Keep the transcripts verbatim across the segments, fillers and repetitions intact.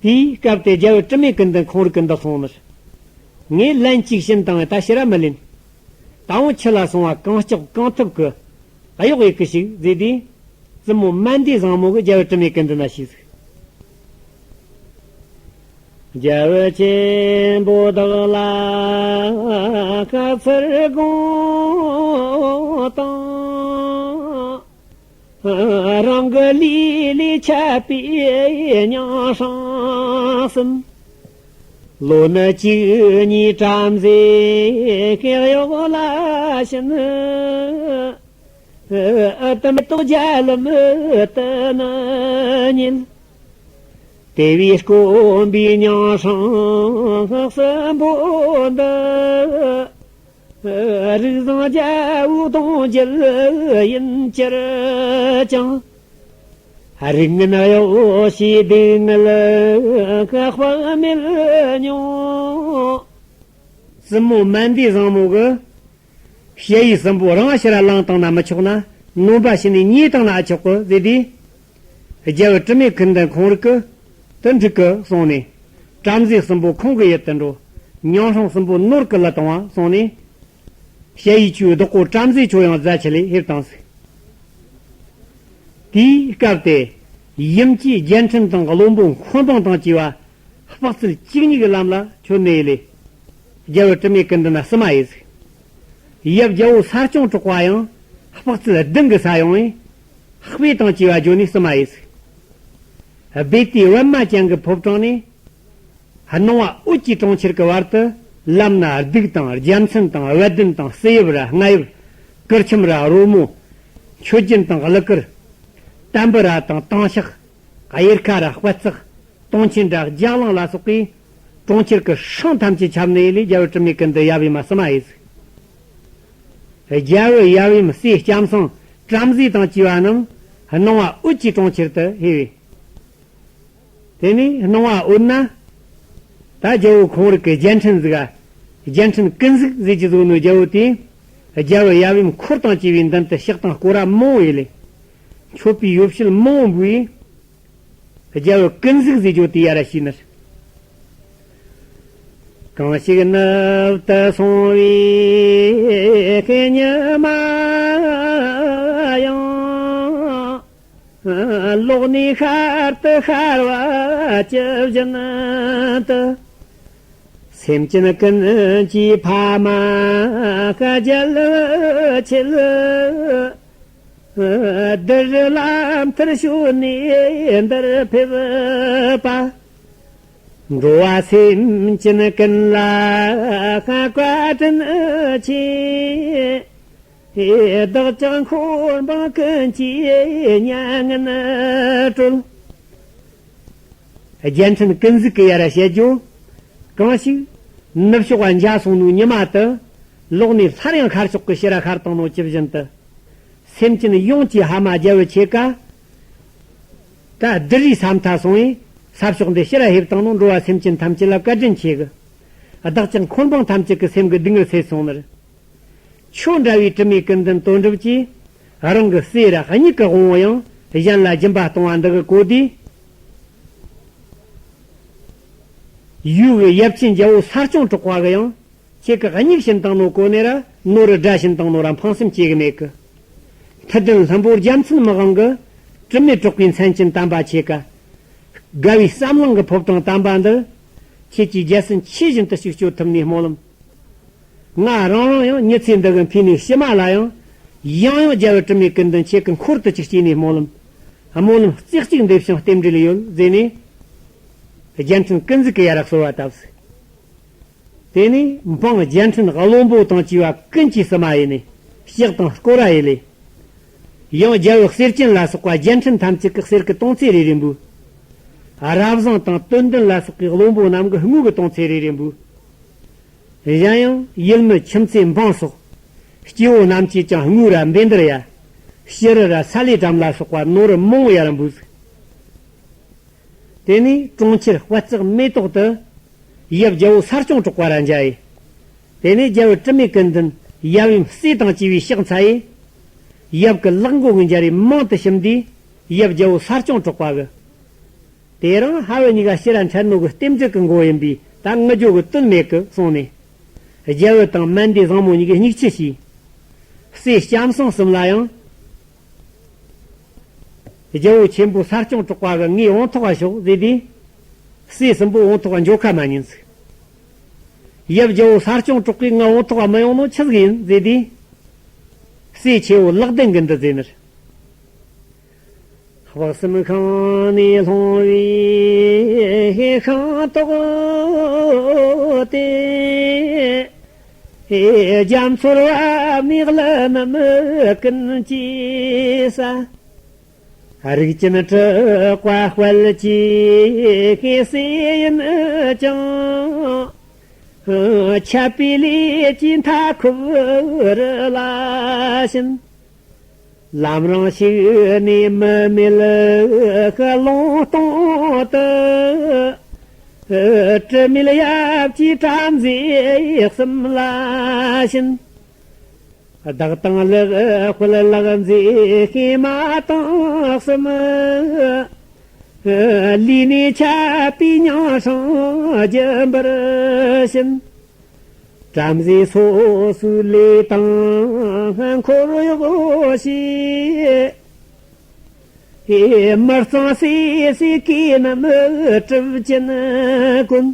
དེའི་སྐབས་དེ་རྒྱལ་བུ་དྲི་མེད་ཀུན་ལྡན་ཁོང་རིག་གི་འདི་གསུངས་ནས། ངས་ལན་གཅིག་བྱིན་བཏང་བས་ད་ཕྱིར་ར་མི་ལེན། ད་འོང་ཁྱི་ལ་སོང་བ་གང་ལྕོགས་གང་ཐུབ་ཀྱིས་གཡོག་ཡེད་གི་ཞིག་ཟེར་དུས། བཙུན་མོ་མན་དེ་བཟང་མོ་གིས་རྒྱལ་བུ་དྲི་མེད་ཀུན་ལྡན་ན་ཞུས་ཟིག་རྒྱལ་བུ་ཆེན་པོ་བདག་ལ་བཀའ་ཚུར་དགོངས་དང་། རང་གི་ལུས་ལས་ཆད་པའི་མྱང་སྲང་གསུམ། ལོ་ནི་བཅུ་གཉིས་བྲམ་ཟེ་གི་གཡོག་ལ་བྱིན། དེ་མེ་ཏོག་རྒྱ་ལམ་དུ་ནི་ཉིད། དེ་བས་དཀོན་པའི་མྱང་སྲང་གསུམ་པོ་འདི། རིགས་བཟང་རྒྱལ་པོའི་གདུང་རྒྱུད་ཡིན་གྱུར་ཀྱང་། རིགས་ངན་གཡོག་བྱས་སྡུག་བསྔལ་དཔག་མེད་མྱོང་། བཙུན་མོ་མན་དེ་བཟང་མོ་གིས། ཞ་ཡི་གསུམ་པོ་རང་ཕྱིར་བླངས་བཏང་ན་མི་ཆོག་ན། ནོམ་པ་བྱིན་ནས་ཉོས་བཏང་ན་ཨ་ཆོག་གི་ཟེར་དུས། རྒྱལ་བུ་དྲི་མེད་ཀུན་ལྡན་ཁོང་རིག་གིས་དེ་འགྲིག་གི་གསུངས་ནས། བྲམ་ཟེ་གསུམ་པོ་ཁོང་གི་ཡུལ་དུ་འགྲོ། མྱང་སྲང་གསུམ་པོ་ནོར་གྱིས་བླུ་བཏང་བ་གསུངས་ནས། ཞ་ཡི་ཁྱོའི་བདག་པོ་བྲམ་ཟེ་ཁྱོད་ཡང་རྫ་ཆུ་ལས་ཕེབས་བཏང་ཟིག་དེའི་སྐབས་དེ། ཡུམ་གྱིས་རྒྱལ་ཕྲན་དང་བློན་པོ་འཁོན་འབངས་དང་བཅས་པ། དཔག་ཚད་བཅུ་གཉིས་ཀྱི་ལམ་ལ་ཁྱོད་ནས་ལས། རྒྱལ་བུ་དྲི་མེད་ཀུན་ལྡན་ན་བསུ་མ་ཡིན་ཟིག་ཡབ་རྒྱལ་པོ་ས་སྐྱོང་གྲགས་པ་ཡང་དཔག་ཚད་བདུན་གྱི་ས་ཡོང་བས། དཔེ་དང་བཅས་པ་བརྗོད་ནས་བསུ་མ་ཡིན་ཟིག་སྦས་ཏེ་པདྨ་ཅན་གྱི་ཕོ་བྲང་ནས། སྣང་བ་འོད་ཀྱི་གྲོང་ཁྱེར་གྱི་བར་དུ། ལམ་ན་གདུགས་དང་རྒྱལ་མཚན་དང་དབལ་ལྡན་དང་བསིལ་ཡབ་ར་རྔ་ཡབ། གུར་ཁྱིམ་ར་རོལ་མོ། མཆོད་སྦྱིན་དང་གླུ་གར། དམ་བུ་ར་དང་དང་ཕྱག་གཡེར་ཁ་ར་དཔལ་བརྩེགས། དུང་ཆེན་ར་ལྗགས་ལང་ལ་སོགས་པས། གྲོང་ཁྱེར་གྱི་སྲང་ཐམས་ཅད་ཁྱབ་ནས་ལས། རྒྱལ་བུ་དྲི་མེད་ཀུན་ལྡན་ཡབ་ཡུམ་ལ་བསུ་མ་ཡིན་ཟིག་རྒྱལ་བུ་ཡབ་ཡུམ་སྲས་ལྕམ་སྲིང་བྲམ་ཟེ་དང་བཅས་པ་རྣམས། སྣང་བ་འོད་ཀྱི་གྲོང་ཁྱེར་དུ་ལྷོད་པས། དེ་ནས་སྣང་བ་འོད་ན། ད་རྒྱལ་པོ་ཁོང་རིག་གི་རྒྱལ་ཕྲན་ཟིག་ག་རྒྱལ་ཕྲན་ཀུན་གཟིགས་ཟེར་གྱི་བཟོ་ནོ་རྒྱལ་པོ་དེས། རྒྱལ་བུ་ཡབ་ཡུམ་འཁོར་དང་བཅས་པའི་མདུན་དུ་ཕྱག་དང་སྐོར་ར་མང་བོ་ཡེ་ལས། མཆོད་པའི་ཡོ་བྱད་མང་བོ་འབུལ་བས། རྒྱལ་བུ་ཀུན་གཟིགས་ཟེར་རྒྱུ་དེ་ཡ་ར་ཞུས་ནས། གང་ཞིག་ནུབ་ཏུ་སོང་བའི་ཉི་མ་ཡང་། ལོག་ནས་ཤར་དུ་ཤར་བ་ཇི་བཞིན་དུ། སེམས་ཅན་ཀུན་གྱི་ཕ་མ་རྒྱལ་བའི་ཆེད། བདུད་རི་ལ་མཐར་བྱོན་ནས་འདིར་ཕེབས་པ། འགྲོ་བ་སེམས་ཅན་ཀུན་ལ་བཀའ་དྲིན་ཆེ། བདག་ཀྱང་འཁོར་འབངས་ཀུན་གྱི་མྱ་ངན་སྒྲོལ། རྒྱལ་ཕྲན་ཀུན་གཟིགས་ཀྱི་ཡ་ར་བཤད་རྒྱུ། གང་ཞིག་ནུབ་ཕྱོགས་པ་འཇའ་སོང་ནུའི་ཉི་མ་དུ། ལོག་ནས་སླར་ཡང་ཤར་ཕྱོགས་ཀྱི་ཕྱི་ར་ཤར་བཏང་ནོ་ཇི་བཞིན་དུ། སེམས་ཅན་ཡོངས་ཀྱི་ཕ་མ་རྒྱལ་བའི་ཆེད་ཀ་ད་བདུད་རིའི་ས་མཐའ་སོང་བས། ས་ཕྱོགས་འདི་ཕྱི་ར་ཕེབས་བཏང་ནོ་འགྲོ་བ་སེམས་ཅན་ཐམས་ཅད་ལ་བཀའ་དྲིན་ཆེ་གི། བདག་ཀྱང་འཁོར་འབངས་ཐམས་ཅད་ཀྱི་སེམས་ཀྱི་སྡུག་བསྔལ་སེལ་སོང་ནི། ཁྱོད་འདྲ་བའི་དྲི་མེད་ཀུན་ལྡན་དོན་གྲུབ་ཀྱིས། རང་གི་སྲས་ར་མྱིག་གི་དབང་པོ་ཡང་གཞན་ལ་སྦྱིན་པ་གཏོང་བ་འདི་གི་གོ་དུས། ཡུལ་གྱི་ཡབ་ཆེན་རྒྱལ་པོ་ས་སྐྱོང་གྲགས་པ་གི་ཡང་། ཁྱེད་ཀྱི་མྱིག་བྱིན་བཏང་ནོ་གོ་ནས་ར། ནོར་རི་དགྲ་བྱིན་བཏང་ནོ་ར་འཕངས་སེམས་བྱེད་གི་མེད་གི། མཐུ་ལྡན་ལྷུན་པོ་རྒྱལ་མཚན་མི་དབང་གི། དྲི་མེད་གྲགས་པའི་མཚན་ཅན་དམ་པ་ཁྱེད་ཀ་དགའ་བའི་བསམ་བློ་གི་ཕོ་བྲང་དམ་པ་འདི། ཁྱེད་ཀྱིས་རྒྱལ་སྲིད་ཆེ་བཞིན་དུ་ཞིག་སྐྱོད་ཐུབ་ནས་སྨོན་ལམ། ང་རང་རང་ཡང་མྱི་ཚེ་འདི་གི་འཕོས་ནས་ཕྱི་མ་ལ་ཡང་། ཡང་ཡང་རྒྱལ་བུ་དྲི་མེད་ཀུན་ལྡན་ཁྱེད་ཀྱི་འཁོར་དུ་ཅིག་སྐྱེས་ནས་སྨོན་ལམ། སྨོན་ལམ་རྩེ་གཅིག་འདེབས་ཤིང་རྟེན་འབྲེལ་ཡོད་ཟེར་ནས། རྒྱལ་ཕྲན་ཀུན་གཟིགས་ཀྱི་ཡ་ར་གསོལ་བ་བཏབ་ཟིག་དེ་ནས་འབངས་རྒྱལ་ཕྲན་བློན་པོ་དང་བཅས་པ་ཀུན་གྱིས་བསུ་མ་ཡེ་ནས་ཕྱག་དང་སྐོར་ར་ཡེ་ལས། ཡང་རྒྱལ་བུ་གསེར་ཅན་ལ་སོགས་པ་རྒྱལ་ཕྲན་ཐམས་ཅད་ཀྱི་གསེར་གྱི་དུང་ཚེ་རེ་རེ་འབུལ། རབ་བཟང་དང་དོན་ལྡན་ལ་སོགས་པའི་བློན་པོ་རྣམས་ཀྱི་དངུལ་གྱི་དུང་ཚེ་རེ་རེ་འབུལ། གཞན་ཡང་ཡུལ་མི་ཁྱིམ་མཚེས་འབངས་སོགས། སྐྱེ་བོ་རྣམས་ཀྱིས་ཀྱང་དངུལ་ར་བཻ་ཌཱུརྱ། ཕྱུ་རུ་ར་ས་ལེ་ཊམ་ལ་སོགས་པ་ནོར་མང་བོ་ཡར་འབུལ། དེ་ནས་གྲོང་ཁྱེར་དཔལ་བརྩེགས་མེ་ཏོག་ཏུ། ཡབ་རྒྱལ་པོ་ས་སྐྱོང་གྲགས་པ་ར་མཇལ་ཡི། དེ་ནས་རྒྱལ་པོ་དྲི་མེད་ཀུན་ལྡན་ཡབ་ཡུམ་སྲས་དང་བཅས་པའི་ཕྱག་འཚལ་ཡི། ཡབ་ཀྱི་ལག་མགོ་གི་འཇའ་རིས་མང་དུ་ཞིམ་དུས། ཡབ་རྒྱལ་པོ་ས་སྐྱོང་གྲགས་པ་གི། དེ་རིང་ཧ་བུ་གཉིས་ཀ་ཕྱིར་ར་འཕྲད་ནོ་གི་རྟེན་འབྲེལ་གི་མགོ་ཡིན་པས། ད་ངུ་རྒྱུ་གི་དོན་མེད་གི་གསུངས་ནས། རྒྱལ་བུ་དང་མན་དེ་བཟང་མོ་གཉིས་ཀས་སྙིང་རྗེ་བྱས། སྲས་ལྕམ་སྲིང་གསུམ་ལ་ཡང་། རྒྱལ་བོ་ཆེན་པོ་ས་སྐྱོང་གྲགས་པ་གིས་ངའི་བང་ཐོག་ག་ཞོག་ཟེར་དུས། སྲས་གསུམ་པོ་བང་ཐོག་ག་འགྱོ་ཁ་མ་ཉན་ཟིག། ཡབ་རྒྱལ་བོ་ས་སྐྱོང་གྲགས་པས་ང་བང་ཐོག་ག་མི་ཡོང་ནོ་ཆི་ཟིག་ཡིན་ཟེར་དུས། སྲས་ཆེ་བོ་ལག་ལྡན་གྱིས་འདི་ཟེར་ནི་རེད། དཔག་བསམ་ཤིང་ནས་ལྷུང་བའི་ཤིང་ཏོག་དེ། རྒྱ་མཚོར་བབས་ནས་ཀླུ་རྣམས་ཀུན་གྱིས་ཟ། རིགས་ཅན་གྲགས་པ་དཔལ་གྱི་སྲས་ཡིན་ཀྱང་། འཆད་པའི་ལས་ཀྱིས་མཐའ་འཁོབ་རི་ལ་ཕྱིན། ལམ་རིང་ཞིག་ནས་མི་མེད་ཀླུང་སྟོང་དུ། དྲི་མེད་ཡབ་ཀྱི་བྲམ་ཟེ་གསུམ་ལ་བྱིན། བདག་དང་ལེགས་དཔལ་ལག་མཛེས་ཧེ་མ་དང་གསུམ། ལུས་ནས་ཆད་པའི་མྱང་སྲང་སྦྱིན་པར་བྱིན། བྲམ་ཟེ་སོ་སོའི་ལས་དང་འཁོར་གཡོག་བྱས། མི་གཙང་སོ་སོའི་གོས་རྣམས་གྲུབ་ཅན་གོན།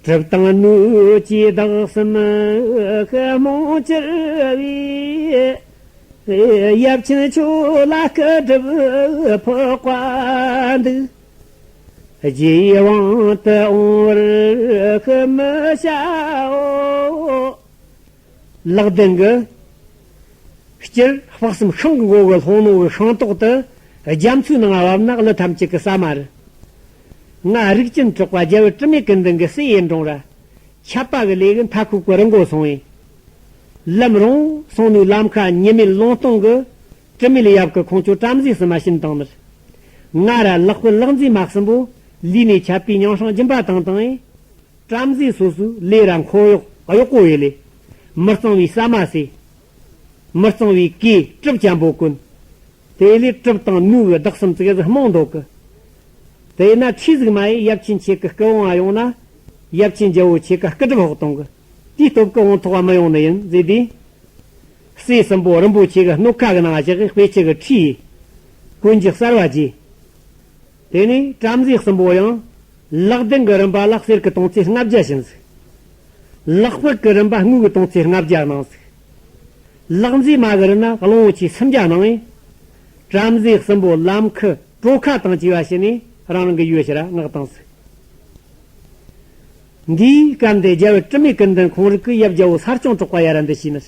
གྲུབ་དང་ནོར་གྱིས་བདག་གསུམ་རྨོངས་གྱུར་པས། ཡབ་ཆེན་ཁྱོད་ལ་སྐུ་སྒྲུབ་ཕོག་པ་འདུག། རྗེ་ཡི་དབང་དུ་འོང་བར་མི་བྱའོ། ལག་ལྡན་གྱིས། སྤྱིར་དཔག་བསམ་ཤིང་གི་མགོ་གི་ལྷུང་ནོ་གི་ཤིང་ཏོག་དེ་རྒྱ་མཚོའི་ནང་བབས་ན་ཀླུ་ཐམས་ཅད་ཀྱིས་ཟ་མ་རུང་། ང་རིགས་ཅན་གྲགས་པ་རྒྱལ་བུ་དྲི་མེད་ཀུན་ལྡན་གྱི་སྲས་ཡིན་རུང་ར། ཆད་པ་གི་ལས་གིས་མཐའ་འཁོབ་ཀྱི་རི་མགོ་སོང་བས། ལམ་རིང་སོང་ནོའི་ལམ་ཁ་ཉི་མའི་ལུང་སྟོང་གི་དྲི་མེད་ཡབ་ཀྱིས་ཁོང་ཁྱོད་བྲམ་ཟེ་གསུམ་མ་བྱིན་བཏང་ནི་རེད། ང་ར་ལག་དཔལ་ལག་མཛེས་མ་གསུམ་པོ་ལུས་ནས་ཆད་པའི་མྱང་སྲང་སྦྱིན་པ་བཏང་བཏང་བས། བྲམ་ཟེ་སོ་སོའི་ལས་ར་འཁོར་གཡོག་གཡོག་པོ་ཡེ་ལས། མི་གཙང་བའི་ཟ་མ་ཟོས། མི་གཙང་བའི་གོས་གྲུབ་ཅན་པོ་གོན། དེ་ལས་གྲུབ་དང་ནོར་གྱིས་བདག་གསུམ་ཙིག་གེ་ཟིག་རྨོངས་འདུག་གི། དེས་ན་ཁྲིས་ཟིག་མ་ཡེ་ཡབ་ཆེན་ཁྱེད་ཀྱི་སྐུ་དབང་ང་ཡོང་ན། ཡབ་ཆེན་རྒྱལ་བོ་ཁྱེད་ཀ་སྐུ་སྒྲུབ་ཕོག་གཏོང་གི། དེའི་སྟོབས་ཀྱིས་བང་ཐོག་ག་མི་ཡོང་ནི་ཡིན་ཟེར་དུས། སྲས་གསུམ་པོ་རིན་པོ་ཆེ་གི་སྣོད་ཁ་གི་ནང་བཞག་གི་དཔེ་ཆ་གི་ཁྲིས་ཡེ། གོན་རྒྱུ་གསར་བ་བརྗེས། དེ་ནས་བྲམ་ཟེ་གསུམ་པོ་ཡང་། ལག་ལྡན་གྱི་རིན་པ་ལ་གསེར་གྱི་དུང་ཚད་ལྔ་བརྒྱ་བྱིན་ཟིག། ལག་དཔལ་གྱི་རིན་པ་དངུལ་གྱི་དུང་ཚད་ལྔ་བརྒྱ་གནང་ཟིག། ལག་མཛེས་མ་གི་རིན་ན་གླང་པོ་ཆེ་སུམ་བརྒྱ་གནང་བས། བྲམ་ཟེ་གསུམ་པོ་ལམ་ཁའི་གྲོ་ཁ་དང་བཅས་པ་བྱས་ནས་རང་རང་གི་ཡུལ་ཕྱིར་མངགས་བཏང་ཟིག། འདིའི་སྐབས་འདི་རྒྱལ་བུ་དྲི་མེད་ཀུན་ལྡན་ཁོང་རིགས་ཀྱིས་ཡབ་རྒྱལ་བོ་ས་སྐྱོང་གྲགས་པ་ཡར་འདི་བྱས་ནི།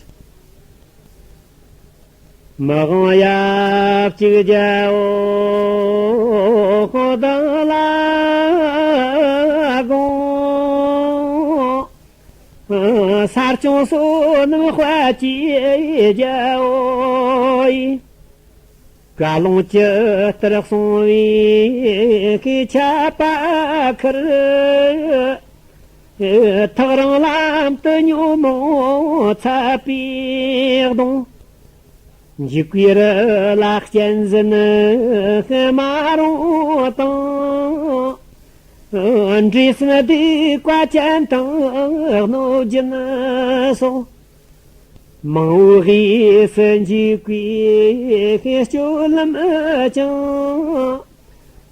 མི་དབང་ཡབ་གཅིག་རྒྱལ་པོ་བདག་ལ་དགོངས། ས་སྐྱོང་བསོད་ནམས་དཔལ་གྱི་རྒྱལ་པོ་ཡིས། བཀའ་ལུང་ཇི་ལྟར་གསུངས་པའི་ཆད་པ་ཁུར། ཐག་རིང་ལམ་དུ་ཉོན་མོངས་ཚ་བའི་གདོང་། འཇིགས་པའི་རི་ལ་གཅན་གཟན་མ་རུངས་དང་། འདྲེ་སྲིན་གདུག་པ་ཅན་དང་གནོད་སྦྱིན་སོགས། མང་པོའི་གཡས་སུ་འཇིགས་པའི་སྤྱོད་ལམ་བཅངས།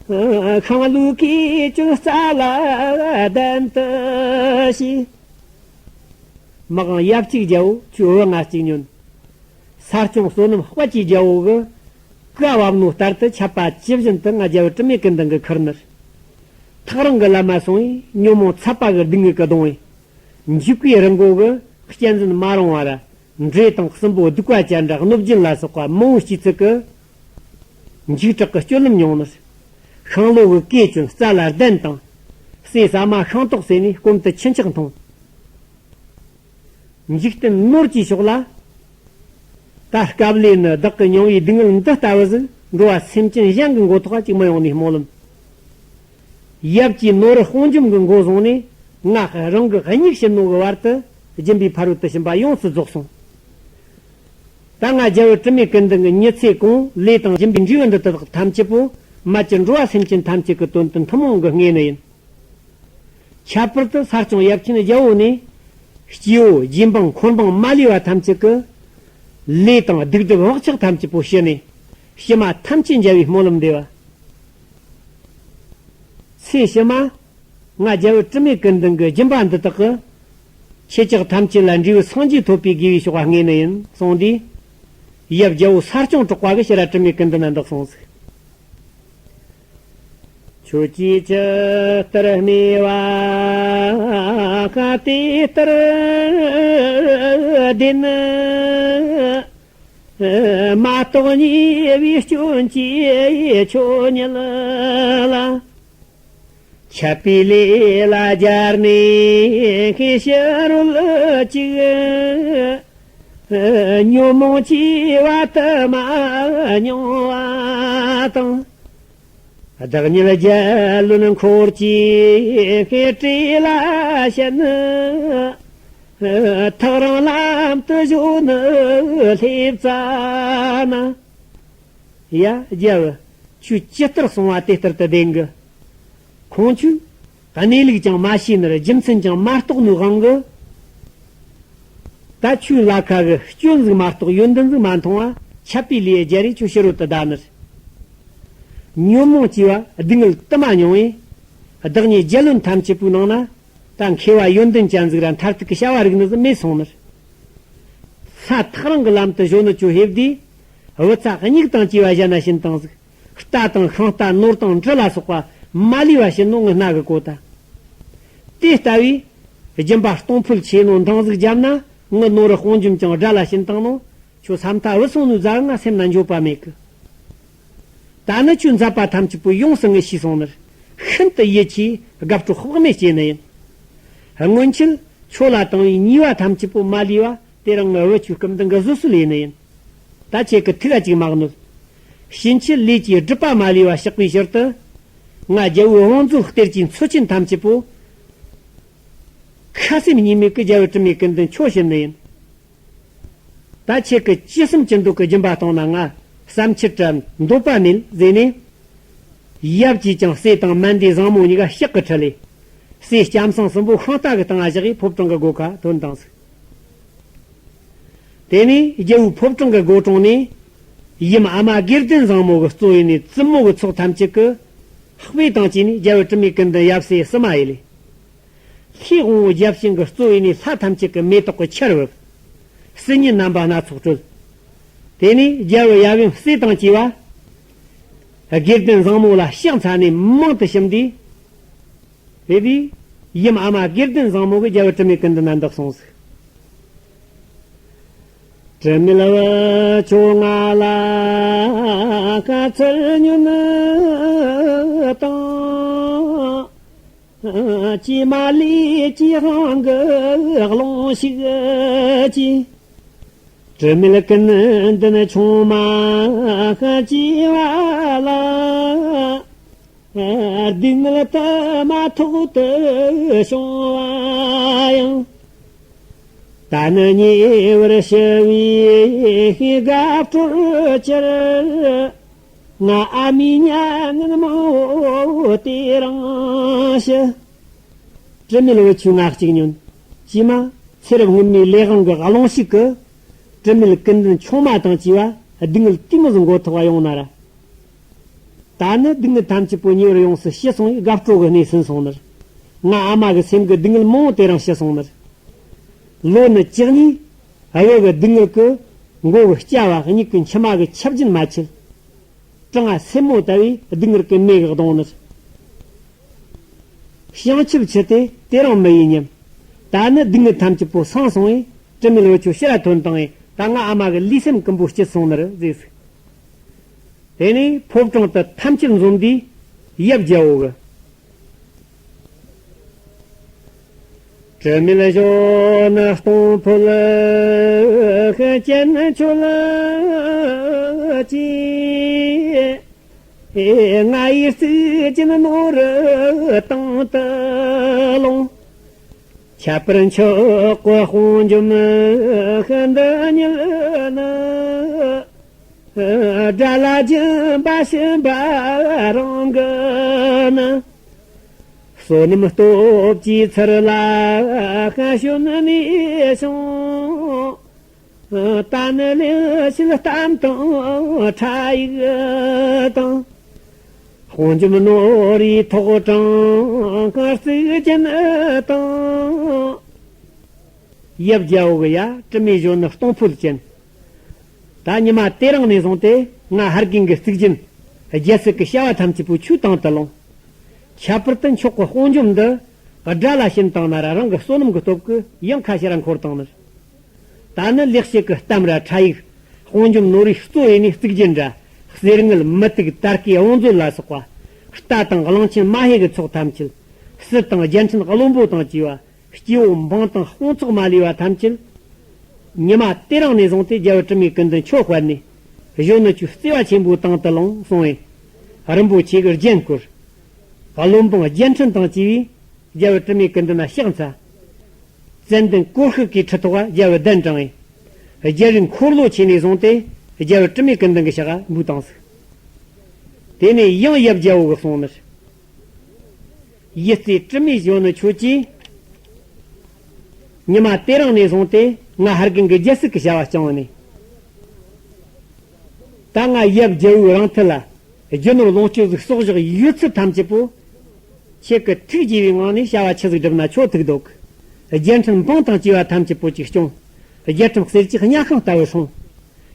ཤིང་ལོའི་གོས་གྱོན་རྩྭ་ལ་གདན་དུ་བྱས། མི་དབང་ཡབ་གཅིག་རྒྱལ་པོ་ཁྱོད་བུ་ང་གཅིག་ཉོན། ས་སྐྱོང་བསོད་ནམས་དཔལ་གྱི་རྒྱལ་པོ་གིས་བཀའ་བབས་ནོ་ལྟར་དུ་ཆད་པ་ཇི་བཞིན་དུ་ང་རྒྱལ་བུ་དྲི་མེད་ཀུན་ལྡན་གྱིས་ཁུར་ནི། ཐག་རིང་གི་ལམ་མ་སོང་བས་ཉོན་མོངས་ཚ་བ་གི་སྡུག་བསྔལ་གྱིས་གདུང་བས། འཇིགས་པའི་རི་མགོ་གི་གཅན་གཟན་མ་རུངས་པ་ར། འདྲེ་དང་སྲིན་པོ་གདུག་པ་ཅན་ར་གནོད་སྦྱིན་ལ་སོགས་པ་མང་པོའི་སྤྱི་ཚིག་གིས། འཇིགས་སྐྲག་གི་སྤྱོད་ལམ་མྱོང་ནི། ཤིང་ལོ་གི་གོས་གྱོན་རྩྭ་ལ་གདན་དང་། ཟས་ཟ་མ་ཤིང་ཏོག་ཟོས་ནས་སྐོམ་དུ་ཆུ་འཁྱག་འཐུང་། འཇིག་རྟེན་ནོར་གྱི་ཕྱོགས་ལ། ད་སྐབས་ལས་ནི་བདག་གི་མྱོང་བའི་སྡུག་བསྔལ་འདི་ལྟ་བུ་ཟིག་འགྲོ་བ་སེམས་ཅན་གཞན་གྱི་མགོ་ཐོག་གཅིག་མི་ཡོང་ནས་སྨོན་ལམ། ཡབ་ཀྱི་ནོར་དཔུང་འཇོམས་ཀྱི་མགོ་བཟུང་ནས་ང་རང་གི་སྙིགས་ཕྱིན་ནོ་གི་བར་དུ་སྦྱིན་པའི་ཕ་རོལ་ཏུ་ཕྱིན་པ་ཡོངས་སུ་རྫོགས་སོང་། ད་ང་རྒྱལ་བུ་དྲི་མེད་ཀུན་ལྡན་གྱི་མྱི་ཚེ་གང་ལས་དང་སྦྱིན་པའི་འབྲས་བུ་འདི་དག་ཐམས་ཅད་པོ་ མ་གྱུར་འགྲོ་བ་སེམས་ཅན་ཐམས་ཅད་ཀྱི་དོན་དུ་ཐུན་མོང་གི་བསྔོས་ནི་ཡིན། ཁྱད་པར་དུ་ས་སྐྱོང་ཡབ་ཆེན་རྒྱལ་པོ་ནས་སྐྱེ་བོ་རྗེ་འབངས་འཁོར་འབངས་མ་ལུས་པ་ཐམས་ཅད་ཀྱི་ལས་དང་སྡིག་སྒྲིབ་བག་ཆགས་ཐམས་ཅད་པོ་ཞི་ནས་ཕྱི་མ་ཐམས་ཅད་མཇལ་བའི་སྨོན་ལམ་འདེབས་པ། ཚེ་ཕྱི་མ་ང་རྒྱལ་པོ་དྲི་མེད་ཀུན་ལྡན་གྱི་སྦྱིན་པ་འདི་དག་གིས་ཁྱེད་ཅག་ཐམས་ཅད་ལ་འབྲས་བུ་སངས་རྒྱས་ཐོབ་པའི་དགེ་བའི་ཕྱོགས་ལ་བསྔོས་ནི་ཡིན་གསུངས་དུས། ཡབ་རྒྱལ་པོ་ས་སྐྱོང་གྲགས་པ་གིས་ཕྱིར་ར་དྲི་མེད་ཀུན་ལྡན་ལ་འདི་གསུངས་ཟིག། ཁྱོད་ཀྱིས་ཇི་ལྟར་སྨྲས་པ་དེ་ལྟར་བདེན། མ་གཏོགས་ཉེས་པའི་སྐྱོན་ཅི་ཁྱོད་ཉིད་ལ། འཆད་པའི་ལས་ལ་སྦྱར་ནས་ཕྱི་རོལ་གཅིག་ཉོན་མོངས་སྐྱེ་བ་དུ་མ་མྱོང་བ་དང་། བདག་ཉིད་རྒྱལ་བློན་འཁོར་གྱི་བྲེ་ལ་ཞོན། ཐག་རིང་ལམ་དུ་བྱོན་ནི་སླེབས་ཙ་ན། ཡ། རྒྱལ་བུ། ཁྱོད་ཇི་ལྟར་གསུངས་པ་དེ་ལྟར་དུ་བདེན་གི། ཁོང་ཚོས་གནས་ལུགས་ཀྱང་མ་ཤེས་ནོར། རྒྱུ་མཚན་ཀྱང་མ་རྟོགས་ནོའི་དབང་གིས། ད་ཁྱོད་ལ་ཁ་གི་སྐྱོན་ཟིག་མ་རྟོགས། ཡོན་ཏན་ཟིག་མ་མཐོང་བ། འཆད་པའི་ལས་སྦྱར་རེ་ཁྱོད་ཕྱི་རོལ་དུ་བདའ་ནི་རེད། ཉོན་མོངས་སྐྱེ་བ་སྡུག་བསྔལ་དུ་མ་མྱོང་བས། བདག་ཉིད་རྒྱལ་བློན་ཐམས་ཅད་པོའི་ནང་ན། ད་མཁས་པ་ཡོན་ཏན་ཅན་ཟིག་ར་མཐར་ཐུག་གི་བྱ་བ་རིག་ནི་ཟིག་མེད་སོང་ནི་རེད། ས་ཐག་རིང་གི་ལམ་དུ་བྱོན་ནི་ཁྱོད་ཕེབས་དུས། བུ་ཚ་སྙིགས་དང་བཅས་པ་གཞན་ན་བྱིན་བཏང་ཟིག། རྟ་དང་ཤིང་རྟ་ནོར་དང་འབྲུ་ལ་སོགས་པ་མ་ལུས་པ་བྱིན་ནོ་ངའི་སྣ་གིས་གོ་ད། དེ་ལྟ་བུའི་སྦྱིན་པ་གཏོང་ཕོད་ཆེ་ནོ་འདང་ཟིག་བརྒྱབ་ན། ངའི་ནོར་རི་དཔུང་འཇོམས་ཀྱང་དགྲ་ལ་བྱིན་བཏང་ནོ། ཁྱོད་ས་མཐའ་བུད་སོང་ནོའི་རྫ་ང་སེམས་ན་འགྱོད་པ་མེད་གི། ད་ནི་ཁྱོད་མཛད་པ་ཐམས་ཅད་པོ་ཡོངས་སུ་ངས་ཤེས་སོང་ནི་རེད། ཤིན་ཏུ་ཡིད་ཆེས་དགའ་སྤྲོ་དཔག་མེད་སྐྱེས་ནི་ཡིན། སྔོན་ཆད་ཁྱོད་ལ་བཏང་བའི་ཉེས་པ་ཐམས་ཅད་པོ་མ་ལུས་པ་དེ་རིང་ངའི་བུ་ཁྱོད་སྐུ་མདུན་གྱི་བཟོད་གསོལ་ཡིན་ནི་ཡིན། ད་ཁྱེད་ཀྱི་ཐུགས་ལ་ཅིག་མ་གནོད། ཕྱིན་ཆད་ལས་ཀྱི་སྒྲིབ་པ་མ་ལུས་པ་བཤགས་པའི་ཕྱིར་དུ། ང་རྒྱལ་པོའི་བང་མཛོད་གཏེར་གྱི་མཚོ་ཆེན་ཐམས་ཅད་པོ་ཁ་སེམས་གཉིས་མེད་ཀྱི་རྒྱལ་པོ་དྲི་མེད་ཀུན་ལྡན་ཁྱོད་བྱིན་ནི་ཡིན། ད་ཁྱེད་ཀྱིས་ཅི་བསམ་ཅི་འདོད་ཀྱི་སྦྱིན་པ་གཏོང་ན་ང་བསམ་འཆར་ར་འདོད་པ་མེད་ཟེར་ནས། ཡབ་ཀྱིས་ཀྱང་གསེར་དང་མན་དེའི་བཟང་མོ་གཉིས་ཀ་ཕྱག་གིས་ཁྲིད་ལས། གསེར་ལྕམ་སྲང་གསུམ་པོ་ཤིང་རྟ་གི་སྟེང་ང་བཞག་གིས་ཕོ་བྲང་གི་སྒོ་ཁ་ཐོན་བཏང་ཟིག། དེ་ནས་རྒྱལ་པོའི་ཕོ་བྲང་གི་སྒོ་དྲུང་ནས། ཡུམ་ཨ་མ་དགེ་ལྡན་བཟང་མོ་གི་གཙོ་བོ་ནས་བཙུན་མོ་གི་ཚོགས་ཐམས་ཅད་ཀྱིས་དཔེ་དང་བཅས་ནས་རྒྱལ་པོ་དྲི་མེད་ཀུན་ལྡན་ཡབ་སྲས་བསུ་མ་ཡེ་ལས། ལྷའི་དབང་པོ་བརྒྱ་བྱིན་གྱི་གཙོ་བོ་ནས་ལྷ་ཐམས་ཅད་ཀྱིས་མེ་ཏོག་གི་ཆར་འབེབས། སིལ་སྙན་རྣམ་པ་སྣ་ཚོགས་སྤྲོས། དེ་ནས་རྒྱལ་པོ་ཡབ་ཡུམ་སྲས་དང་བཅས་པ། དགེ་ལྡན་བཟང་མོ་ལ་ཕྱག་འཚལ་ནས་མང་དུ་ཕྱིན་དུས། དེ་དུས་ཡུམ་ཨ་མ་དགེ་ལྡན་བཟང་མོ་གིས་རྒྱལ་པོ་དྲི་མེད་ཀུན་ལྡན་ན་འདི་གསུངས་ཟིག། དྲི་མེད་བུ་ཁྱོད་ང་ལ་དཀའ་ཚེགས་ཉོན་དང་། ཀྱེ་མ་ལས་ཀྱི་དབང་གིས་སློང་ཞིག་ཅེས། དྲི་མེད་ཀུན་ལྡན་ཆུང་མ་སྐྱེ་བ་ལ། སྡུག་བསྔལ་དུ་མ་ཐོག་ཏུ་བྱུང་བ་ཡང་། ད་ནི་ཉེ་བར་ཞི་བའི་དགའ་སྤྲོར་གྱུར། ང་ཨ་མའི་མྱ་ངན་མང་པོ་དེ་རིང་ཞི། དྲི་མེད་བུ་ཁྱོད་ང་གཅིག་ཉོན། ཀྱེ་མ་ཚེ་རབས་སྔོན་མའི་ལས་དབང་གི་སློང་ཞིག་གིས། དྲི་མེད་ཀུན་ལྡན་ཆུང་མ་དང་བཅས་པ་སྡུག་བསྔལ་དེ་མོ་ཟིག་འགོ་ཐོག་པ་ཡོང་ན་ར། ད་ནི་སྡུག་བསྔལ་ཐམས་ཅད་པོ་ཉེ་བར་ཡོངས་སུ་ཞི་སོང་བས་དགའ་སྤྲོ་གི་གནས་ཟིན་སོང་ནི་རེད། ང་ཨ་མ་གི་སེམས་ཀྱི་སྡུག་བསྔལ་མང་པོ་དེ་རིང་ཞི་སོང་ནི་རེད། ལོ་ནི་བཅུ་གཉིས། བུ་གི་སྡུག་བསྔལ་གྱིས་མགོ་གི་སྐྱ་བ། མྱིག་གི་མཆི་མ་གི་ཆུ་རྒྱུན་མ་ཆད། གྲང་བ་སེན་མོ་ལྟ་བུའི་སྡུག་བསྔལ་གྱི་མེ་གིས་གདུང་ནི་རེད། བྱང་ཆུབ་ཆུ་དེ་དེ་རིང་མི་ཡི་ཉམས། ད་ནི་སྡུག་བསྔལ་ཐམས་ཅད་པོ་སངས་སོང་བས། དྲི་མེད་བུ་ཁྱོད་ཕྱིར་ར་ཐོན་བཏང་བས། ད་ང་ཨ་མ་གི་ལུས་སེམས་ཀུན་པོ་སྐྱིད་སོང་ནི་རེད་ཟེར་ཟིག། དེ་ནས་ཕོ་བྲང་དུ་ཐམས་ཅད་འཛོམས་དུས། ཡབ་རྒྱལ་པོ་གིས། དྲི་མེད་གཞོན་ནུ་སྟོང་ཕོད་སྤྱན་ཆོད་ཅེས། ང་ཡི་གཙུག་གྱེན་ནོར་དང་དུ་ལོངས། ཁྱད་པར་མཆོག་གི་དཔུང་འཇོམས་འདི་ཉིད་ནི། དགྲ་ལ་སྦྱིན་པ་བྱིན་པ་རང་གི་ནི། བསོད་ནམས་སྟོབས་ཀྱིས་ཚུར་ལ་ཤན་ཤོད་ནས་བྱུང་། ད་ནི་ལེགས་བཤད་གཏམ་དང་ཁྲ་ཡིག་དང་། དཔུང་འཇོམས་ནོར་བུའི་ཐོག་དྲངས་གཙུག་རྒྱན་དང་། ཡབ་རྒྱལ་པོ་གི་ཡ་དྲི་མེད་གཞོན་ནུ་གཏོང་ཕོད་ཅན། ད་ཉི་མ་དེ་རིང་ནས་བཟུང་སྟེ་ང་ཧར་རྒན་གྱི་གཙུག་རྒྱན་རྒྱལ་སྲིད་ཀྱི་བྱ་བ་ཐམས་ཅད་པོ་ཁྱོའི་དང་དུ་ལོངས། ཁྱད་པར་དུ་མཆོག་གི་དཔུང་འཇོམས་འདི་དགྲ་ལ་བྱིན་བཏང་ན་ར་རང་གི་བསོད་ནམས་ཀྱི་སྟོབས་ཀྱིས་ཡང་ཁ་ཤས་ར་འཁོར་བཏང་ནི། ད་ནི་ལེགས་བཤད་ཀྱི་གཏམ་ར་ཁྲ་ཡིག། དཔུང་འཇོམས་ནོར་བུའི་གཙོ་ཡིན་ནི་གཙུག་རྒྱན་ར། གསེར་དངུལ་མུ་ཏིག་དར་གོས་བང་མཛོད་ལ་སོགས་པ། རྟ་དང་གླང་ཆེན་མ་ཧེ་གི་ཚོགས་ཐམས་ཅད། སྲིད་དང་རྒྱལ་ཕྲན་བློན་པོ་དང་བཅས་པ། སྐྱེ་བོ་འབངས་དང་དཔུང་ཚོགས་མ་ལུས་པ་ཐམས་ཅད། ཉི་མ་དེ་རིང་ནས་བཟུང་སྟེ་རྒྱལ་བུ་དྲི་མེད་ཀུན་ལྡན་ཁྱོད་དཔར་ནས། གཞོན་ནུ་ཁྱོད་བརྩེ་བ་ཆེན་པོའི་དང་དུ་ལོངས་གསུངས་པས། རིན་པོ་ཆེ་གི་རྒྱན་བསྐུར། བློན་འབངས་རྒྱལ་ཕྲན་དང་བཅས་པས་རྒྱལ་བུ་དྲི་མེད་ཀུན་ལྡན་ལ་ཕྱག་འཚལ། ཙན་དན་གོར་ཤུག་གི་ཁྲི་ཐོག་རྒྱལ་བུ་གདན་དྲངས་པས། རྒྱལ་རིགས་འཁོར་ལོ་ཆེ་ནས་བཟུང་སྟེ་རྒྱལ་བུ་དྲི་མེད་ཀུན་ལྡན་གྱི་ཕྱག་འབུལ་བཏང་ཟིག། དེ་ནས་ཡང་ཡབ་རྒྱལ་པོ་གིས་གསུངས་ནི། ཡིད་བརྩེ་དྲི་མེད་གཞོན་ནུ་ཁྱོད་ཀྱིས། ཉི་མ་དེ་རིང་ནས་བཟུང་སྟེ་ང་ཧར་རྒན་གྱི་རྒྱལ་སྲིད་ཀྱི་བྱ་བ་བསྐྱངས་ནས། ད་ང་ཡབ་རྒྱལ་པོའི་རང་མཐིལ་ལ་རྒྱུ་ནོར་ལོངས་སྤྱོད་ཟིག་གསོག་བཞག་ཡོད་ཚད་ཐམས་ཅད་པོ། ཁྱེད་ཀྱི་ཐུགས་དགྱེས་པའི་ངང་ནས་བྱ་བ་ཆི་ཟིག་བསྒྲུབ་ན་ཁྱོད་ཐུགས་འདོད་གི། རྒྱལ་ཕྲན་འབངས་དང་བཅས་པ་ཐམས་ཅད་པོ་ཅིག་སྐྱོང་། རྒྱལ་ཁྲིམས་གསེར་གྱི་གཉའ་ཤིང་ལྟ་བུ་སྲུང་།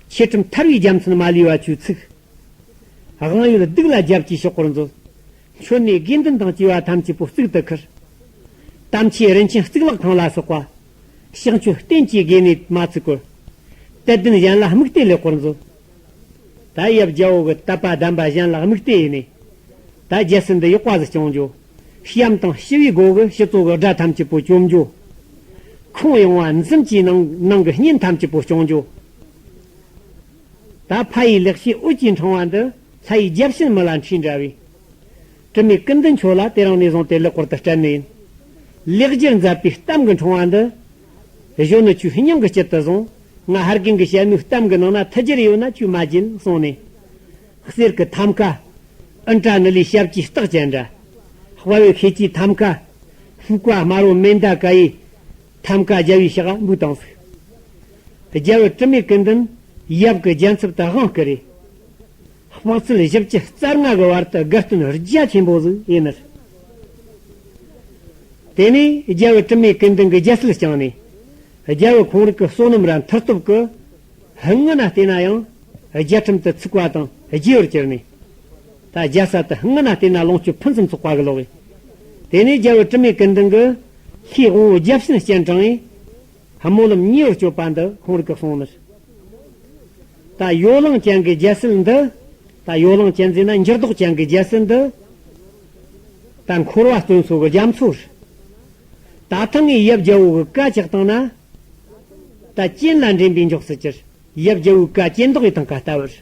ཆོས་ཁྲིམས་ཐར་བའི་རྒྱལ་མཚན་མ་ལུས་པ་ཆོས་ཚུགས། དབང་ཡོད་སྡིག་ལ་རྒྱབ་ཀྱིས་ཕྱོགས་པར་མཛོད། མཆོད་གནས་དགེ་འདུན་དང་བཅས་པ་ཐམས་ཅད་པོ་གཙུག་ཏུ་ཁུར། དམ་ཆོས་རིན་ཆེན་གཙུག་ལག་ཁང་ལ་སོགས་པ། ཕྱག་མཆོད་རྟེན་གྱི་དགེ་གནས་མ་ཚུགས་སྐོར། དད་ལྡན་གཞན་ལ་དམིགས་ཏེ་ལེགས་པར་མཛོད། ད་ཡབ་རྒྱལ་པོ་གི་དད་པ་ལྡན་པ་གཞན་ལ་དམིགས་ཏེ་ཡིན་ནས། ད་རྒྱལ་སྲིད་འདི་ཡག་པ་ཟིག་སྐྱོང་རྒྱུ། གཤམ་དང་ཕྱི་པའི་སྒོ་གི་སྤྱི་ཚོགས་གི་དགྲ་ཐམས་ཅད་པོ་བཅོམ་རྒྱུ། ཁོང་ཡོང་བ་འཛུམ་གྱིས་ནང་ནང་གི་གཉེན་ཐམས་ཅད་པོ་སྐྱོང་རྒྱུ། ད་ཕ་ཡི་ལེགས་བཤད་འོད་ཀྱི་ཕྲེང་བ་འདི་ལྷ་ཡི་བརྒྱ་བྱིན་མི་ལ་འཁྲིས་འདྲ་བའི། དྲི་མེད་ཀུན་ལྡན་ཁྱོད་ལ་དེ་རིང་ནས་བཟུང་སྟེ་ལེགས་པར་དུ་སྤྲད་ནི་ཡིན། ལེགས་སྦྱར་མཛད་པའི་གཏམ་གྱི་ཕྲེང་བ་འདི། གཞོན་ནུ་ཁྱོད་སྙིང་གི་དཀྱིལ་དུ་བཟུང་། ང་ཧར་རྒན་གྱི་ཞལ་ནུ་གཏམ་གྱི་ནང་ན་ཐལ་འགྱུར་ཡོད་ན་ཁྱོད་མ་བརྗེད་གསུངས་ནས། གསེར་གྱི་ཐམ་ཀ། ཨིན་དྲ་ནི་ལི་ཞབས་ཀྱི་རྟགས་ཅན་འདྲ། དཔའ་བོའི་ཤེལ་གྱི་ཐམ་ཀ། ཕུག་པ་དམར་པོ་མེ་མདའ་ཀ་ཡི། ཐམ་ཀ་རྒྱལ་བའི་ཕྱག་འབུལ་བཏང་ཟིག། རྒྱལ་བུ་དྲི་མེད་ཀུན་ལྡན་ཡབ་ཀྱི་རྒྱལ་ཚབ་ཏུ་དབང་བསྐུར་རེ། དཔག་ཚད་བཞི་བཅུ་རྩ་ལྔ་གི་བར་དུ་དགའ་སྟོན་རྒྱ་ཆེན་པོ་ཟིག་ཡིན་ནི། དེ་ནས་རྒྱལ་བུ་དྲི་མེད་ཀུན་ལྡན་གྱི་རྒྱལ་སྲིད་བསྐྱངས་ནས། རྒྱལ་བུ་ཁོང་རིགས་ཀྱི་བསོད་ནམས་ར་མཐུ་སྟོབས་ཀྱིས། སྔོན་ན་བལྟས་ན་ཡང་རྒྱལ་ཁྲིམས་དུ་ཚུགས་པ་དང་རྒྱས་པར་གྱུར་ནས། ད་རྒྱལ་ས་དུ་སྔོན་ན་བལྟས་ན་ལོངས་སྤྱོད་ཕུན་སུམ་ཚོགས་པ་གི་ལོག་ཡིན། དེ་ནས་རྒྱལ་བུ་དྲི་མེད་ཀུན་ལྡན་གྱིས་ལྷའི་དབང་པོ་བརྒྱ་བྱིན་སྤྱན་དྲངས་ཡས། སྨོན་ལམ་ཉེ་བར་སྤྱོད་པ་འདི་ཁོང་རིགས་ཀྱིས་གསུངས་ནི། ད་ཡོ་ལང་ཅན་གྱི་རྒྱལ་སྲིད་འདི། ད་ཡོ་ལང་ཅན་ཟེར་ན་འགྱུར་ལྡོག་ཅན་གྱི་རྒྱལ་སྲིད་འདི། ད་འཁོར་བ་སྟོན་སོ་གི་རྒྱ་མཚོ་རེད། ད་ཐེངས་ངས་ཡབ་རྒྱལ་པོ་གི་བཀའ་བཅག་བཏང་ན། ད་གཅིན་ལ་འདྲེན་པའི་མགྱོགས་སུ་གྱུར། ཡབ་རྒྱལ་པོའི་བཀའ་གཅིན་ལྡོག་ཡི་དང་ཀ་ལྟ་བུར།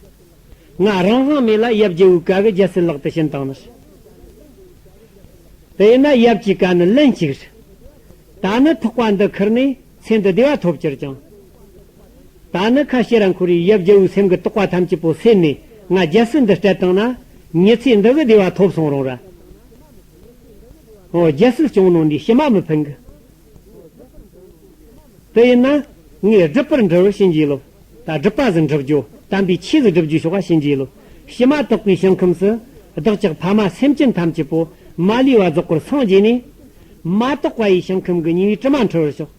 ང་རང་དབང་མེད་ལ་ཡབ་རྒྱལ་པོའི་བཀའ་གི་རྒྱལ་སྲིད་ལག་ཏུ་བྱིན་བཏང་ནི། དེ་ཡིན་ན་ཡབ་ཀྱི་བཀའ་ནི་ལན་གཅིག་རེད། ད་ནི་ཐག་པ་འདི་ཁུར་ནས་ཚེ་འདི་བདེ་བ་ཐོབ་གྱུར་ཀྱང་། ད་ནི་ཁ་ཤས་ར་འཁོར་བའི་ཡབ་རྒྱལ་པོའི་སེམས་ཀྱི་དོགས་པ་ཐམས་ཅད་པོ་སེལ་ནས་ང་རྒྱལ་སྲིད་འདི་སྤྲད་བཏང་ན་མྱི་ཚེ་འདི་གི་བདེ་བ་ཐོབ་སོང་རུང་ར། འོ་རྒྱལ་སྲིད་སྐྱོང་ནོ་འདི་ཕྱི་མ་མི་ཕན་གི། དེ་ཡིན་ན། ངས་སྒྲུབ་པར་འདྲི་བར་བྱིན་གྱིས་རློབས། ད་སྒྲུབ་པ་ཟིག་འགྲུབ་རྒྱུ་དམ་པའི་ཆོས་ཟིག་སྒྲུབ་རྒྱུ་ཤོག་པ་བྱིན་གྱིས་རློབས། ཕྱི་མ་དག་པའི་ཞིང་ཁམས་སུ་བདག་ཅག་ཕ་མ་སེམས་ཅན་ཐམས་ཅད་པོ་མ་ལུས་པ་རྫོགས་པར་སངས་རྒྱས་ནས། མ་དག་པ་ཡི་ཞིང་ཁམས་ཀྱི་ཉེ་བའི་དྲི་མ་འཁྲུ་བར་ཤོག།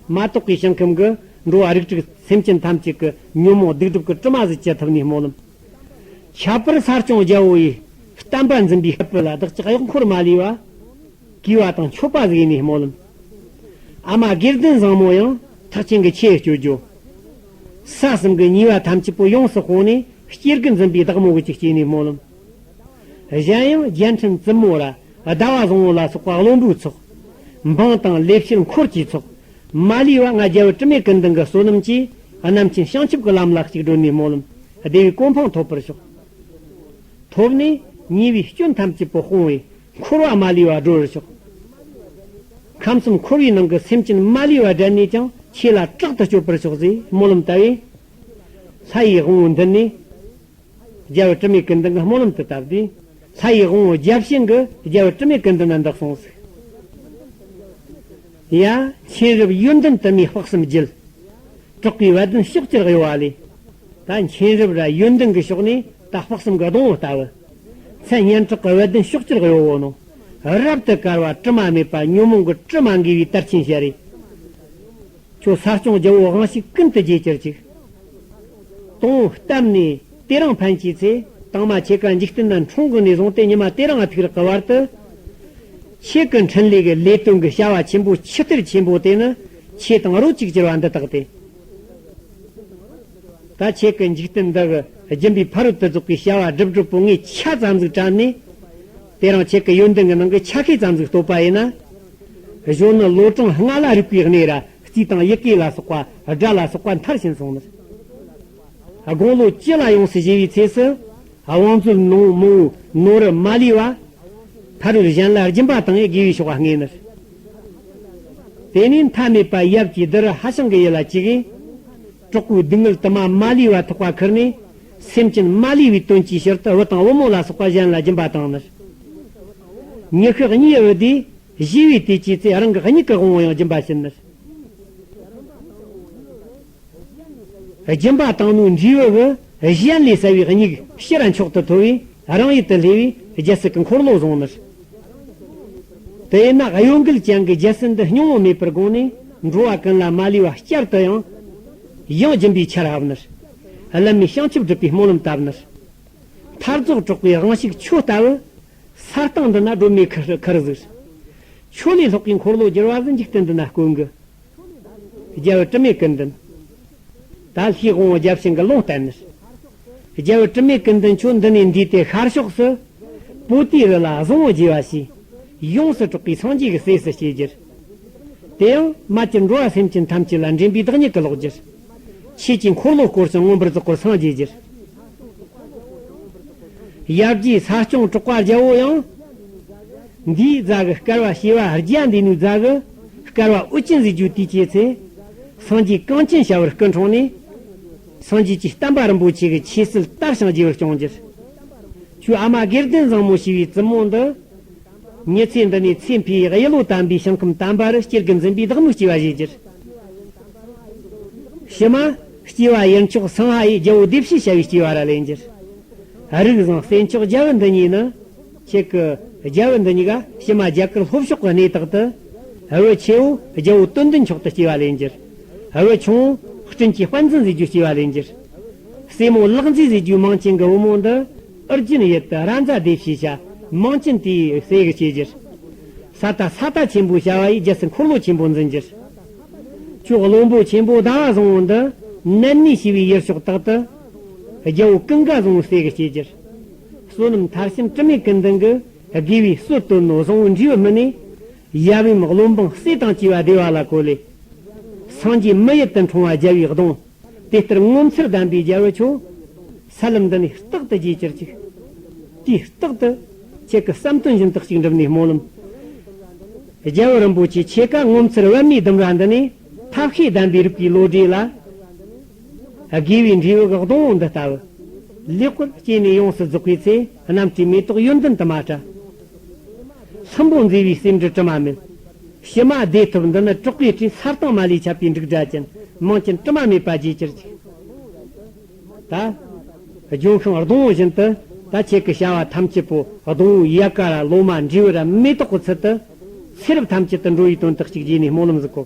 མ་དག་པའི་ཞིང་ཁམས་ཀྱི་འགྲོ་བ་རིགས་དྲུག་སེམས་ཅན་ཐམས་ཅད་ཀྱི་ཉོན་མོངས་སྡིག་སྒྲིབ་ཀྱི་དྲི་མ་ཟིག་བཅད་ཐུབ་ནས་སྨོན་ལམ། ཁྱད་པར་ས་སྐྱོང་རྒྱལ་པོ་ཡི་བསྟན་པ་འཛིན་པའི་སྐབས་ལ་བདག་ཅག་གཡོག་འཁོར་མ་ལུས་པ། གུས་པ་དང་མཆོད་པ་ཟིག་ཡིན་ནས་སྨོན་ལམ། ཨ་མ་དགེ་ལྡན་བཟང་མོ་ཡང་ཐེག་ཆེན་གྱི་ཆོས་སྤྱོད་རྒྱུ། ས་གསུམ་གྱི་ཉེས་པ་ཐམས་ཅད་པོ་ཡོངས་སུ་སྤོང་ནས་སྐྱེ་རྒུ་འཛིན་པའི་བདག་མོ་གི་ཅིག་སྐྱེས་ནས་སྨོན་ལམ། གཞན་ཡང་རྒྱལ་ཕྲན་བཙུན་མོ་ར་ཟླ་བ་བཟང་པོ་ལ་སོགས་པ་བློན་པོའི་ཚོགས། འབངས་དང་ལས་བྱེད་འཁོར་གྱི་ཚོགས། མ་ལུས་པ་ང་རྒྱལ་བུ་དྲི་མེད་ཀུན་ལྡན་གྱི་བསོད་ནམས་ཀྱིས་རྣམ་མཁྱེན་བྱང་ཆུབ་ཀྱི་ལམ་ལ་གཅིག་བགྲོད་ནས་སྨོན་ལམ། བདེ་བའི་གོ་འཕང་ཐོབ་པར་ཤོག། ཐོབ་ནས་ཉེས་པའི་སྐྱོན་ཐམས་ཅད་པོ་སྤོང་བས་འཁོར་བ་མ་ལུས་པ་སྒྲོལ་བར་ཤོག། ཁམས་གསུམ་འཁོར་བའི་ནང་གི་སེམས་ཅན་མ་ལུས་པ་བསྒྲལ་ནས་ཀྱང་ཆོས་ལ་དྲག་ཏུ་སྤྱོད་པར་ཤོག་ཅེས་སྨོན་ལམ་བཏབ་པས། ལྷ་ཡི་དབང་པོ་མདུན་ནས་ རྒྱལ་བུ་དྲི་མེད་ཀུན་ལྡན་གྱི་སྨོན་ལམ་དུ་བཏབ་དུས། ལྷ་ཡི་དབང་བོ་བརྒྱ་བྱིན་གྱིས་རྒྱལ་བུ་དྲི་མེད་ཀུན་ལྡན་ལ་འདི་གསུངས་སོ། ཡ། མཁྱེན་རབ་ཡོན་ཏན་དུ་མའི་དཔག་བསམ་རྒྱུད། དྲག་པོའི་བ་དན་ཕྱོགས་བཅུར་གཡོ་བ་ལས། ད་མཁྱེན་རབ་ར་ཡོན་ཏན་གྱི་ཕྱོགས་ནས་ད་དཔག་བསམ་གྱི་སྡོང་བོ་ལྟ་བུ། མཚན་སྙན་གྲགས་ཀྱི་བ་དན་ཕྱོགས་བཅུར་གཡོ་བོ་ནོ། རབ་ཏུ་དཀར་བ་དྲི་མ་མེད་པ་ཉོན་མོངས་ཀྱི་དྲི་མ་འགོས་པའི་དར་ཆེན་ཞལ་རས། ཁྱོད་ས་སྐྱོང་རྒྱལ་བོ་དབང་ཕྱུག་ཀུན་ཏུ་རྒྱས་གྱུར་ཅིག། དང་པོ་བཏབ་ནས་དེ་རིང་ཕན་གྱི་ཚེ། དང་མ་ཁྱེད་ཀ་འཇིག་རྟེན་ན་འཁྲུངས་གི་ནས་བཟུང་སྟེ་ཉི་མ་དེ་རིང་ཨ་ཐུག་རག་གི་བར་དུ། ཁྱེད་ཀྱི་འཕྲིན་ལས་ཀྱི་ལས་དོན་གྱི་བྱ་བ་ཆེན་པོ་ཆུ་གཏེར་ཆེན་པོ་དེ་ནི་ཁྱེད་དང་རོ་གཅིག་གྱུར་བ་འདི་དག་སྟེ། ད་ཁྱེད་ཀྱི་འཇིག་རྟེན་འདི་གི་སྦྱིན་པའི་ཕ་རོལ་ཏུ་རྫོགས་པའི་བྱ་བ་སྒྲུབ་སྒྲུབ་པོ་ངས་ཆ་ཙམ་ཟིག་དྲན་ནས། དེ་རིང་ཁྱེད་ཀྱི་ཡོན་ཏན་གྱི་ནང་གི་ཆ་ཤས་ཙམ་ཟིག་བསྟོད་པ་ཡིན་ན། གཞོན་ནུ་ལོ་གྲངས་ལྔ་ལ་རིག་པའི་གནས་ར་རྩིས་དང་ཡི་གེ་ལ་སོགས་པ་སྒྲ་ལ་སོགས་པ་མཐར་ཕྱིན་སོང་ནས། དགུང་ལོ་བཅུ་ལ་ཡོངས་སུ་བཞེས་པའི་ཚེ་སུ། བང་མཛོད་ནང་མང་བོའི་ནོར་རུ་མ་ལུས་པ། ཕ་རོལ་གཞན་ལ་སྦྱིན་པ་བཏང་ཡི་དགེ་བའི་ཕྱོགས་ལ་བསྔོས་ནས། དེ་ནས་མཐའ་མེད་པ་ཡབ་ཀྱི་བདུད་རི་ཧ་ཤང་གི་ཡུལ་ལ་བཅུག་གིས། དྲག་པོའི་སྡུག་བསྔལ་དུ་མ་མ་ལུས་པ་ཐོག་པ་ཁུར་ནས། སེམས་ཅན་མ་ལུས་པའི་དོན་གྱི་ཕྱིར་དུ་བུ་དང་བུ་མོ་ལ་སོགས་པ་གཞན་ལ་སྦྱིན་པ་བཏང་ནས། མྱི་ཤི་གཉིད་འོ་དེ་བཞེས་པའི་དུས་ཀྱི་ཚེ་རང་གི་མྱིག་གི་དབང་བོ་ཡང་སྦྱིན་པ་བྱིན་ནས། སྦྱིན་པ་བཏང་ནོའི་འབྲས་བུ་གི་གཞན་ལས་གསལ་བའི་མྱིག་ཕྱིར་མཆོག་ཏུ་མཐོ་བས་རང་ཡུལ་དུ་སླེབས་པས་རྒྱལ་སྲིད་ཀྱི་འཁོར་ལོ་བཟུང་ནས། དེས་ན་གཡོ་འགུལ་ཅན་གྱི་རྒྱལ་སྲིད་འདི་སྙིང་པོ་མེད་པར་དགོངས་ནས། འགྲོ་བ་ཀུན་ལ་མ་ལུས་པ་བསྐྱར་དུ་ཡང་ཡང་སྦྱིན་པའི་ཆར་ཕབ་ནས། བླ་མའི་བྱང་ཆུབ་སྒྲུབ་པའི་སྨོན་ལམ་བཏབ་ནས། མཐར་རྫོགས་གྲགས་པའི་དབང་ཕྱུག་ཁྱོད་ལྟ་བུ། ས་སྟེང་འདི་ན་སྒྲོན་མེ་ཁུར་ཁུར་ཟིག། ཁྱོད་ལས་ལྷག་པའི་འཁོར་ལོ་བསྒྱུར་བ་ཟིག་འཇིག་རྟེན་འདི་ན་དཀོན་གི། རྒྱལ་བུ་དྲི་མེད་ཀུན་ལྡན། ད་ལྷའི་དབང་བོ་བརྒྱ་བྱིན་གྱི་ལུང་བསྟན་ནས། རྒྱལ་བུ་དྲི་མེད་ཀུན་ལྡན་ཁྱོད་འདི་ནས་འདས་ཏེ་ཤར་ཕྱོགས་སུ། པོ་ཏའི་རི་ལ་བཟང་བོ་རྒྱས་པ་ཞེས། ཡོངས་སུ་གྲགས་པའི་སངས་རྒྱས་ཀྱི་སྲས་སུ་སྐྱེས་གྱུར། དེ་ཡང་མ་གྱུར་འགྲོ་བ་སེམས་ཅན་ཐམས་ཅད་ལ་འདྲེན་པའི་བདག་ཉིད་ཀྱི་ལོག་གྱུར། ཆོས་ཀྱི་འཁོར་ལོ་བསྐོར་ཞིང་མངོན་པར་རྫོགས་པར་སངས་རྒྱས་གྱུར། ཡབ་རྗེ་ས་སྐྱོང་གྲགས་པ་རྒྱལ་བོ་ཡང་། འདིའི་རྫ་གི་བསྐལ་བ་བྱེ་བ་བརྒྱ་འདས་ནུའི་རྫ་གི་བསྐལ་བ་འོད་ཅན་ཟེར་རྒྱུའི་དུས་ཀྱི་ཚེ། སངས་རྒྱས་གངས་ཅན་བྱ་བར་སྐུ་འཁྲུངས་ནས། སངས་རྒྱས་ཀྱི་བསྟན་པ་རིན་པོ་ཆེ་གི་ཆོས་སྲིད་དར་ཞིང་རྒྱས་པར་བསྐྱངས་གྱུར། ཁྱོད་ཨ་མ་དགེ་ལྡན་བཟང་མོ་ཞེས་པའི་བཙུན་མོ་འདི། ཉི་ཚེ་འདི་ནས་ཚེ་འཕོས་གཡུ་ལོ་དམ་པའི་ཞིང་ཁམས་དམ་པར་སྐྱེ་དགུ་འཛིན་པའི་བདག་མོས་སྐྱེ་བ་བཞེས་གྱུར། ཕྱི་མ་སྐྱེ་བ་ཡུལ་མཆོག་སིང་ཧ་ཡི་རྒྱལ་བོ་བདེ་བྱེད་བྱ་བའི་སྐྱེ་བ་ར་ལེན་གྱུར། རིགས་བཟང་སྲས་མཆོག་རྒྱལ་བུ་འདི་གཉིས་ནི། ཁྱེད་ཀྱི་རྒྱལ་བུ་འདི་གཉིས་ཀ་ཕྱི་མ་རྒྱ་གར་ལྷོ་ཕྱོགས་ཀྱི་གནས་བདག་ཏུ། བུ་ཆེ་བོ་རྒྱལ་བོ་དོན་ལྡན་མཆོག་ཏུ་སྐྱེ་བ་ལེན་གྱུར། བུ་ཆུང་བོ་སྤྲིན་གྱི་དཔལ་འཛིན་ཟེར་རྒྱུ་སྐྱེ་བ་ལེན་གྱུར། སྲས་མོ་ལག་མཛེས་ཟེར་རྒྱུའི་མིང་ཅན་གྱི་བུ་མོ་འདི། ཨུ་རྒྱན་ཡུལ་དུ་ར་མཛའ་སྡེ་བྱེད་བྱ། མིང་ཅན་དེའི་སྲས་ཀྱི་སྐྱེས་གྱུར། ས་ད་ས་ད་ཆེན་པོའི་བྱ་བ་ཡིས་རྒྱལ་སྲིད་འཁོར་ལོ་ཆེན་པོ་འཛིན་གྱུར། ཁྱོད་བློན་པོ་ཆེན་པོ་ཟླ་བ་བཟང་བོ་འདི་ནན་ནི་ཞེས་པའི་ཡུལ་ཕྱོགས་དག་ཏུ། རྒྱལ་བོ་ཀུན་དགའ་བཟང་བོའི་སྲས་ཀྱི་སྐྱེས་གྱུར། བསོད་ནམས་མཐར་ཕྱིན་དྲི་མེད་ཀུན་ལྡན་གྱི་དགེ་བའི་སྲོལ་བཏོད་ནོ་བཟང་བོའི་འབྲས་བུ་སྨིན་ནས། ཡབ་ཡུམ་བློན་འབངས་སྲས་དང་བཅས་པ་བདེ་བ་ལ་བཀོད་ལས། སངས་རྒྱས་མི་ཡུལ་དུ་འཁྲུངས་པ་རྒྱལ་བའི་གདུང་། དེ་ལྟར་ངོ་མཚར་ལྡན་པའི་རྒྱལ་བུ་ཁྱོད། ས་ལམ་འདི་ནས་རྟག་ཏུ་རྒྱས་གྱུར་ཅིག། དུས་རྟག་ཏུ་ཁྱེད་ཀྱི་བསམ་དོན་བཞིན་དུ་གཅིག་འགྲུབ་ནས་སྨོན་ལམ། རྒྱལ་བུ་རིན་པོ་ཆེ་ཁྱེད་ཀ་ངོ་མཚར་པདྨའི་ལྡུམ་ར་འདི་ནས་ཐབས་ཤེས་ལྡན་པའི་རིགས་ཀྱི་བློ་གྲོས་ལ། དགེ་བའི་འབྲས་བུ་གི་སྡོང་བོ་འདི་ལྟ་བུ། ལེགས་པར་སྐྱེས་ནས་ཡོངས་སུ་རྫོགས་པའི་ཚེ་གནམ་གྱི་མེ་ཏོག་ཡོན་ཏན་དུ་མ་བཀྲ། ལྷུན་པོ་མཛེས་པའི་སེ་འབྲུ་དྲི་མ་མེད། ཕྱི་མ་བདེ་ཐུབ་འདི་ནི་གྲགས་པའི་སྤྲིན་ས་སྟེང་མ་ལས་ཁྱབ་པའི་འབྲུག་སྒྲ་ཅན་མིང་ཅན་དྲི་མ་མེད་པ་རྒྱས་གྱུར་ཅིག། ད། ལྗོན་ཤིང་སྡོང་བོ་བཞིན་དུ་ད་ཁྱེད་ཀྱི་བྱ་བ་ཐམས་ཅད་པོ་སྡོང་བོའི་ཡལ་ག་ར་ལོ་མ་འབྲས་བུ་ར་མེ་ཏོག་གི་ཚུལ་དུ་ཚེ་རབས་ཐམས་ཅད་དུ་འགྲོ་བའི་དོན་དུ་གཅིག་རྗེས་ནས་སྨོན་ལམ་ཟིག་གོ།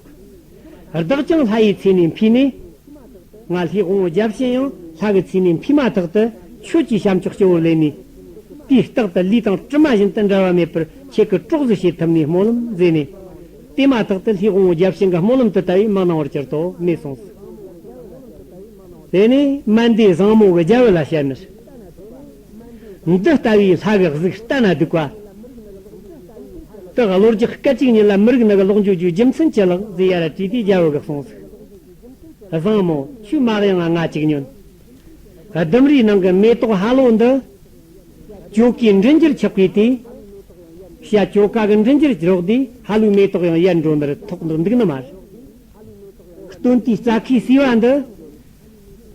བདག་ཀྱང་ལྷ་ཡི་ཚེ་ནས་འཕོས་ནས། ང་ལྷའི་དབང་བོ་བརྒྱ་བྱིན་ཡང་ལྷ་གི་ཚེ་ནས་འཕོས་མ་ཐག་ཏུ་ཁྱོད་ཀྱི་ཞབས་མཆོག་སྤྱི་བོར་ལེན་ནས། དུས་རྟག་ཏུ་ལུས་དང་གྲིབ་མ་བཞིན་དུ་འབྲལ་བ་མེད་པར་ཁྱེད་ཀྱི་གྲོགས་སུ་བྱེད་ཐུབ་ནས་སྨོན་ལམ་མཛད་ནས། དེ་མ་ཐག་ཏུ་ལྷའི་དབང་བོ་བརྒྱ་བྱིན་གྱི་སྨོན་ལམ་དུ་ལྟ་བས་མ་གནང་བར་གྱུར་ཏོ་མེད་གསུངས་སོ། དེ་ནས་མན་དེ་བཟང་མོ་གི་རྒྱལ་བུ་ལ་བཤད་ནས། འདི་ལྟ་བུའི་ལྷ་གི་གཟུགས་ལྟ་ན་སྡུག་པ། དེ་གློ་རྒྱག་སྐད་ཅིག་ཉིད་ལ་མི་རིགས་ནི་གི་ལོག་འགྱོ་རྒྱུའི་རྒྱུ་མཚན་ཅི་ལགས་ཟེར་ཡ་ར་དྲིས་ཏེ་རྒྱལ་བུ་གིས་གསུངས་སོ། བཟང་མོ་ཁྱོས་མ་གཡེང་ང་ང་ཅིག་ཉོན། ལྡུམ་རའི་ནང་གི་མེ་ཏོག་ཧ་ལོ་འདི། ཇོ་ཀའི་འབྲུ་འགྱུར་ཆགས་པའི་དུས། བྱ་ཇོ་ཀ་གི་འབྲུ་འགྱུར་རོག་དུས་ཧ་ལོའི་མེ་ཏོག་ཡང་ཡལ་འགྲོ་ནི་རེད་ཐོག་འདུག་ནི་མ་རེད། སྟོན་དུས་རྩྭ་ཁའི་སྲིད་པ་འདི།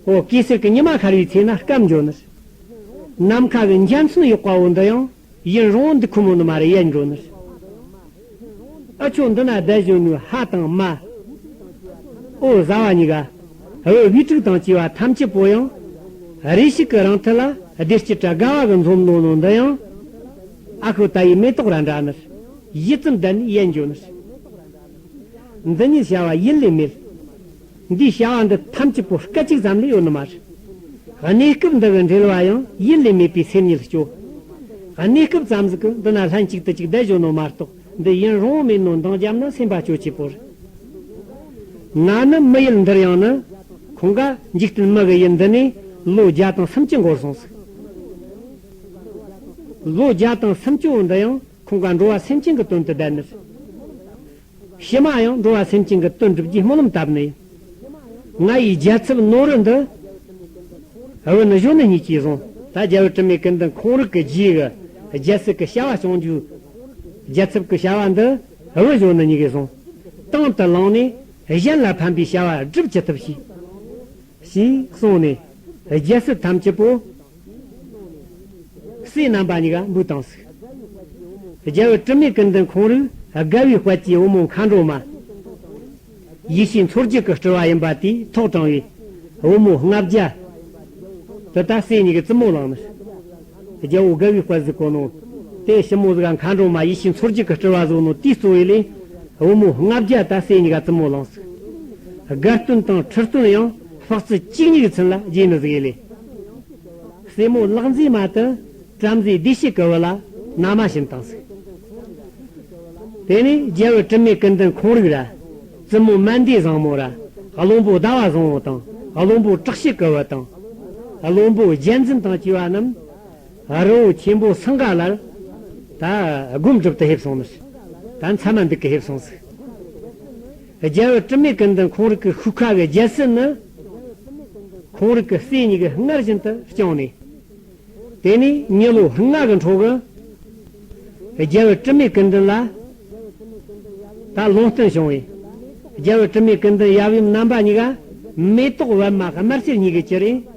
ཨོ་གེ་སར་གྱི་ཉི་མ་ཤར་བའི་ཚེ་ན་སྐམ་འགྱོ་ནི། ནམ་མཁའ་གི་འཇའ་ཚོན་གཡོགས་པ་བོ་འདི་ཡང་ཡུན་རིང་བོ་འདུག་ཁོམ་མོ་ནི་མ་རེད། ཡལ་འགྲོ་ནི། ཨ་ཆོ་འདི་ན་བསྡད་བཞིན་ནི་ཕ་དང་མ། ཨོ་བཟའ་བ་གཉིས་ཀ། འུ་བུ་ཕྲུག་དང་བཅས་པ་ཐམས་ཅད་པོ་ཡང་། རེ་ཞིག་གི་རིང་ཐུག་ལ་བདེ་སྐྱིད་དྲ་དགའ་བ་གི་འཛོམས་ནོ་ནོ་འདི་ཡང་། ཨ་ཁུ་ད་ཡི་མེ་ཏོག་ར་འདྲ་ནི། ཡིད་ཙམ་བསྡད་ནས་ཡལ་འགྱོ་ནི། འདི་ཉིད་བྱ་བ་ཡིད་ལས་མེད། འདིའི་བྱ་བ་འདི་ཐམས་ཅད་པོ་སྐད་ཅིག་ཙམ་ལས་ཡོད་ནི་མ་རེད། གནས་སྐབས་འདི་གི་འབྲེལ་བ་ཡང་ཡིད་ལས་མེད་པའི་སེམས་ཉིད་སྐྱོ། གནས་སྐབས་ཙམ་ཟིག་གི་འདི་ན་ལྷན་ཅིག་ཏུ་ཅིག་བསྡད་བཞིན་ནོ་མ་གཏོགས། འདི་ཡུན་རིང་མེད་ནོ་འདང་རྒྱབ་ན་སེམས་པ་སྐྱོ་ཆེ་པོ་རེད། ང་ནི་མི་ཡུལ་འདིར་ཡང་ནི། ཁོང་ག་འཇིག་རྟེན་མི་གི་ཡུལ་འདི་ནས་ལོ་བརྒྱ་དང་སུམ་ཅུ་འགོར་སོང་ཟིག་ལོ་བརྒྱ་དང་སུམ་ཅུ་འདི་ཡང་ཁོང་ག་འགྲོ་བ་སེམས་ཅན་གྱི་དོན་དུ་བསྡད་ནི། ཕྱི་མ་ཡང་འགྲོ་བ་སེམས་ཅན་གྱི་དོན་སྒྲུབ་རྒྱུའི་སྨོན་ལམ་བཏབ་ནི། ང་ཡི་རྒྱལ་ཚབ་ནོར་བུ་འདི། བུ་ནི་གཞོན་ནུ་གཉིས་ཀྱིས་བཟུང་། ད་རྒྱལ་བུ་དྲི་མེད་ཀུན་ལྡན་ཁོང་རིག་གི་རྗེས་ཀྱི་རྒྱལ་སྲིད་ཀྱི་བྱ་བ་སྐྱོང་རྒྱུ། རྒྱལ་ཚབ་ཀྱི་བྱ་བ་འདི་བུ་གཞོན་ནུ་གཉིས་ཀྱིས་བཟུང་། དང་དུ་བླངས་ནས་གཞན་ལ་ཕན་པའི་བྱ་བ་སྒྲུབ་ཅི་ཐུབ་བྱས། ཞེས་གསུངས་ནས་རྒྱལ་སྲིད་ཐམས་ཅད་པོ། སྲས་རྣམ་པ་གཉིས་ཀ་འབུལ་བཏང་ཟིག་རྒྱལ་བུ་དྲི་མེད་ཀུན་ལྡན་ཁོང་རིག་དགའ་བའི་དཔལ་གྱི་བུ་མོ་མཁའ་འགྲོ་མ། ཡེ་ཤེས་མཚོ་རྒྱལ་གྱི་སྤྲུལ་བ་ཡིན་པ་དེས་ཐོག་དྲངས་པའི་བུ་མོ་ལྔ་བརྒྱ། དེ་ད་སྲས་གཉིས་ཀྱི་བཙུན་མོ་བླངས་ནས། རྒྱལ་བོ་དགའ་བའི་དཔལ་ཟིག་གོ་ནོ། དེ་ཞི་མོ་ཟིག་མཁའ་འགྲོ་མ་ཡེ་ཤེས་མཚོ་རྒྱལ་གྱི་སྤྲུལ་བ་བཟོ་ནོ་དེའི་གཙོ་བོ་ལས། བུ་མོ་ལྔ་བརྒྱ་ད་སྲས་གཉིས་ཀ་བཙུན་མོ་བླངས་སོ། དགའ་སྟོན་དང་ཁྲི་སྟོན་ཡང་དཔག་ཚད་བཅུ་གཉིས་ཀྱི་ཚུན་ལ་རྒྱས་ནི་ཟིག་ཡིན་ལས། སྲས་མོ་ལག་མཛེས་མ་དེ་བྲམ་ཟེ་བདེ་གཤེགས་ཀྱི་བུ་ལ་མནའ་མ་བྱིན་བཏང་ཟིག་དེ་ནས་རྒྱལ་བུ་དྲི་མེད་ཀུན་ལྡན་ཁོང་རིག་ར། བཙུན་མོ་མན་དེ་བཟང་མོ་ར། བློན་པོ་ཟླ་བ་བཟང་བོ་དང་། བློན་པོ་དྲག་ཤེས་ཀྱི་བུ་དང་། བློན་པོ་རྒྱལ་འཛིན་དང་བཅས་པ་རྣམས། རི་བོ་ཆེན་པོ་སིངྒ་ལར། ད་སྒོམ་སྒྲུབ་ཏུ་ཕེབས་སོང་ནི། ད་མཚན་མ་འདི་གི་ཕེབས་སོང་ཟིག་རྒྱལ་བུ་དྲི་མེད་ཀུན་ལྡན་ཁོང་རིག་གི་ཤུགས་ཁ་གི་རྒྱལ་སྲིད་ནི། ཁོང་རིག་གི་སྲས་གཉིས་ཀྱིས་སྔར་བཞིན་དུ་སྐྱོང་ནས། དེ་ནས་མི་ལོ་ལྔ་གི་འཕྲོ་གི། རྒྱལ་བུ་དྲི་མེད་ཀུན་ལྡན་ལ། ད་ལུང་བསྟན་བྱུང་བས། རྒྱལ་བུ་དྲི་མེད་ཀུན་ལྡན་ཡབ་ཡུམ་རྣམ་པ་གཉིས་ཀ། མེ་ཏོག་པད་མ་དམར་སེར་གཉིས་ཀྱི་བཅུད་རེད།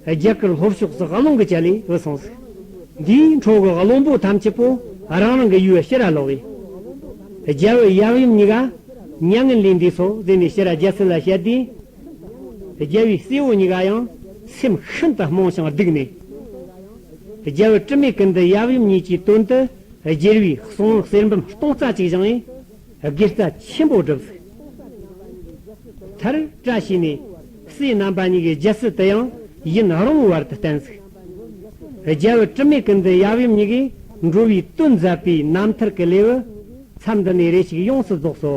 རྒྱ་གར་ལྷོ་ཕྱོགས་སུ་རླུང་གི་བཅད་ལས་བུད་སོང་ཟིག་འདིའི་འཕྲོ་གི་བློན་པོ་ཐམས་ཅད་པོ་རང་རང་གི་ཡུལ་ཕྱིར་ར་ལོག་གི། རྒྱལ་བུ་ཡབ་ཡུམ་གཉིས་ཀ་མྱ་ངན་ལས་འདས་སོ་ཟེར་ནས་ཕྱིར་ར་རྒྱལ་སྲིད་ལ་བཤད་དུས། རྒྱལ་བུའི་སྲས་བོ་གཉིས་ཀ་ཡང་སེམས་ཤིན་ཏུ་རྨོངས་ཤིང་སྡུག་ནས། རྒྱལ་བུ་དྲི་མེད་ཀུན་ལྡན་ཡབ་ཡུམ་གཉིས་ཀྱི་དོན་དུ་རྒྱལ་བའི་གསུང་གསེར་འབུམ་སྟོང་རྩ་གཅིག་བཞེངས་ནས། དགེ་རྩ་ཆེན་པོ་བསྒྲུབས་ཟིག་མཐར་བཀྲ་ཤིས་ནས་སྲས་རྣམ་པ་གཉིས་ཀྱི་རྒྱལ་སྲིད་དུ་ཡང་ཡུན་རིང་བོའི་བར་དུ་བརྟན་ཟིག་རྒྱལ་བུ་དྲི་མེད་ཀུན་ལྡན་ཡབ་ཡུམ་གཉིས་ཀྱིས་འགྲོ་བའི་དོན་མཛད་པའི་རྣམ་ཐར་གྱི་ལེའུ་མཚམས་འདི་ནས་རེ་ཞིག་ཡོངས་སུ་རྫོགས་སོ།